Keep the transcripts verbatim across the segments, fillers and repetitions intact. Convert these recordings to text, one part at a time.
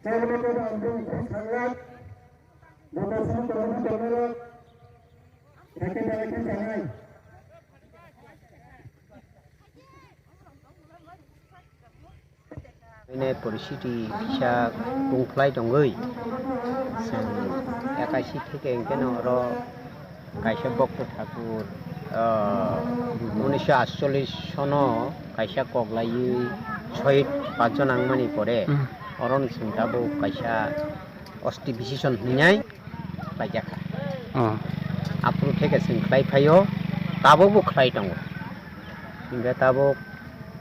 Choboni kono ang bini thangla, joto sini kono kono sakhe bai khe sanai. Bini poristiti kisa tungphlai tongwi, chwng ekaisi theke hwnkhe no oro kaisa Bhakta Thakur, ah, unisho atchollish sono kaisa kok laiwi sohid panchon nangmani pore, hmm, orono chwng tabuk kaisa osti bisison hinwi khlaijakha. Oh. Aphuru theke chwng khlai phaio, tabukbo khlai tongo. Hinkhe tabuk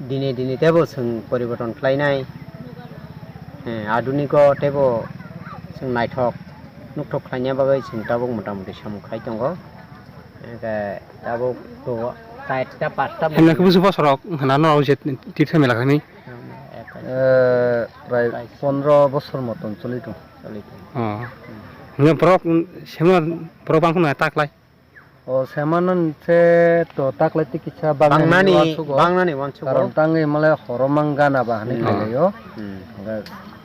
dine dine teibo chwng poriborton khlainai, eh, aduniko teibo chwng naithok nukthok khlaina bagwi chwng tabuk motamuti samung khai tongo. Hinkhe tabuk to chaita pasta. Himlai khe busu bosor rok hwnkhana no je tirtha mela khaini. Eh, prai pondro bosor moton choli tongo. Choli tongo. Oh. Hwnkhe borok, mm, sema borok bangkhano ta khlai. O semano se to taklai tei kisa bangnani, bangnani uansugo. Bangnani uansugo. Karon tangwi male horo mang gana ba hinwi, hmm, khlailaio. Hmm. Hwnkhe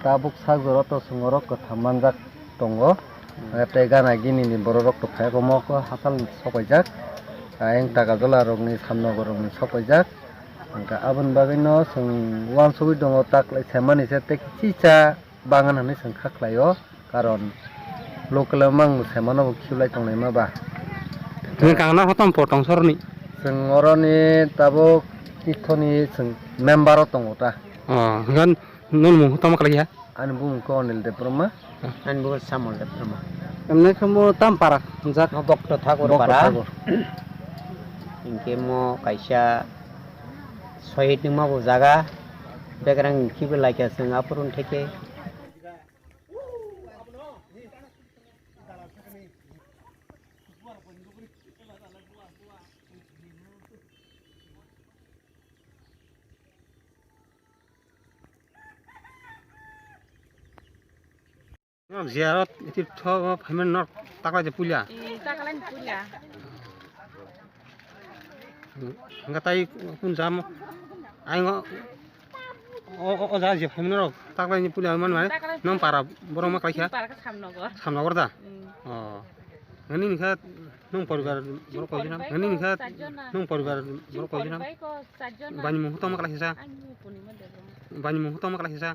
tabuk sak jora to chwng oro kwtham manjak tongo. Hmm. Hwnkhe tei gana gini ni borok rok to phai omo khe hachal ni sok paijak. Ayang Tagajola rok ni Samnogo rok ni sok paijak. Hwnkhe aboni bagwi no chwng uansugwi tongo taklai semani se tei kisa bangan hinwi chwng kha khlaio, karon local o mang se mano bo khiblai tongnaima ba. Nwng kangna hotom po tong soroni? Chwng oroni tabuk tithoni chwng member o tongo ta. Oh, hwnkhe nwng mung hotom khlaiya? Ani bumung khe Anil Debbarma. Ani bumung Samol Debbarma. Emne khe mo tam para hwnjak? Mo Bhakta Thakur para. Bhakta Thakur. Hinkhe mo kaisa sohid wngma bo jaga. Begrang khibi laikha chwng aphuru theke. Norok ziyarat tirtho phaimani norok taklai de puila. Eh, taklai ni puila. Hwnkhe tai kun jam ayang o, o, o, o jaga je phaimani norok taklai ni puila man mane taklai ni nang para borok ma khlaikha? Para khe Samnogor. Samnogor da? Mm. Oh. Nini kha nung poribar borok koi jona? Nini kha nung poribar borok koi jona? Bani mung tong ma khlaikha sa? Bani mung tong ma khlaikha sa?